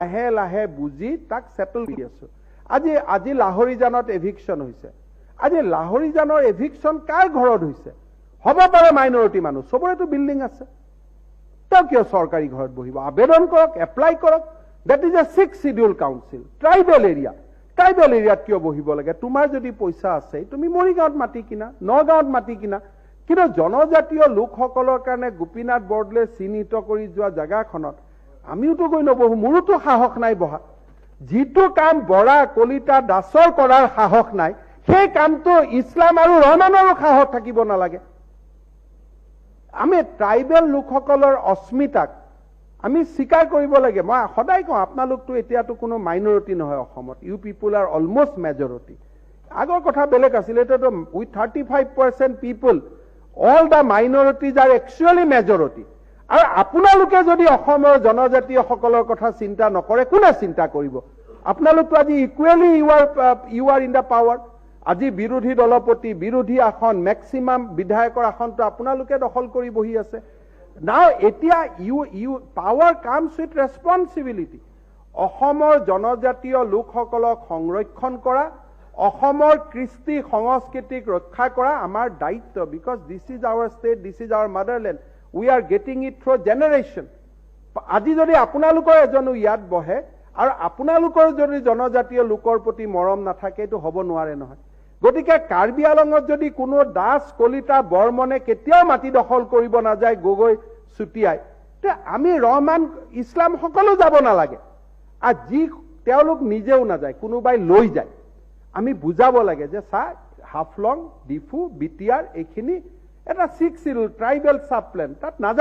লাহে লাহে বুজি তাক ছেটেল কৰি আছো। আজি লাহৰিজানত এভিকশ্যন হৈছে। আজি লাহৰিজানৰ এভিকশ্যন কাৰ ঘৰত হৈছে? হ'ব পাৰে মাইনৰিটি মানুহ, চবৰেতো বিল্ডিং আছে। তেওঁ কিয় চৰকাৰী ঘৰত বহিব? আবেদন কৰক, এপ্লাই কৰক। That is a Sixth Schedule Council, tribal area. Tribal এৰিয়াত কিয় বহিব লাগে? তোমাৰ যদি পইচা আছে, তুমি মৰিগাঁৱত মাটি কিনা, নগাঁৱত মাটি কিনা। কিন্তু জনজাতীয় লোকসকলৰ কাৰণে গোপীনাথ বৰদলৈ চিহ্নিত কৰি যোৱা জেগাখনত আমিওতো গৈ নবহো। মোৰোতো সাহস নাই বহা। যিটো কাম বৰা, কলিতা, দাসৰ কৰাৰ সাহস নাই, সেই কামটো ইছলাম আৰু ৰহমানৰো সাহস থাকিব নালাগে। আমি ট্ৰাইবেল লোকসকলৰ অস্মিতাক আমি স্বীকাৰ কৰিব লাগে। মই সদায় কওঁ, আপোনালোকতো এতিয়াতো কোনো মাইনৰিটি নহয় অসমত। You people are almost majority. আগৰ কথা বেলেগ আছিলে। এতিয়াতো with 35% people, all the minorities are actually majority. আৰু আপোনালোকে যদি অসমৰ জনজাতীয়সকলৰ কথা চিন্তা নকৰে, কোনে চিন্তা কৰিব? আপোনালোকতো আজি equally you are in the power. আজি বিৰোধী দলপতি, বিৰোধী আসন, মেক্সিমাম বিধায়কৰ আসনটো আপোনালোকে দখল কৰি বহি আছে। নাও এতিয়া you power comes with responsibility. অসমৰ জনজাতীয় লোকসকলক সংৰক্ষণ কৰা, অসমৰ কৃষ্টি সংস্কৃতিক ৰক্ষা কৰা আমাৰ দায়িত্ব, because this is our state, this is our motherland. We are getting it through generation. আজি যদি আপোনালোকৰ এজনো ইয়াত বহে আৰু আপোনালোকৰ যদি জনজাতীয় লোকৰ প্ৰতি মৰম নাথাকে, এইটো হ'ব নোৱাৰে নহয়। গতিকে কাৰ্বি আলঙত যদি কোনো দাস, কলিতা, বৰ্মনে কেতিয়াও মাটি দখল কৰিব নাযায়, গগৈ, চুতীয়াই, তে আমি ৰহমান, ইছলাম সকলো যাব নালাগে। আৰু যি তেওঁলোক নিজেও নাযায়, কোনোবাই লৈ যায়। আমি বুজাব লাগে যে চা, হাফলং, ডিফু, বিটিআৰ এইখিনি এটা Sixth Schedule tribal sub plan, তাত নাযাব।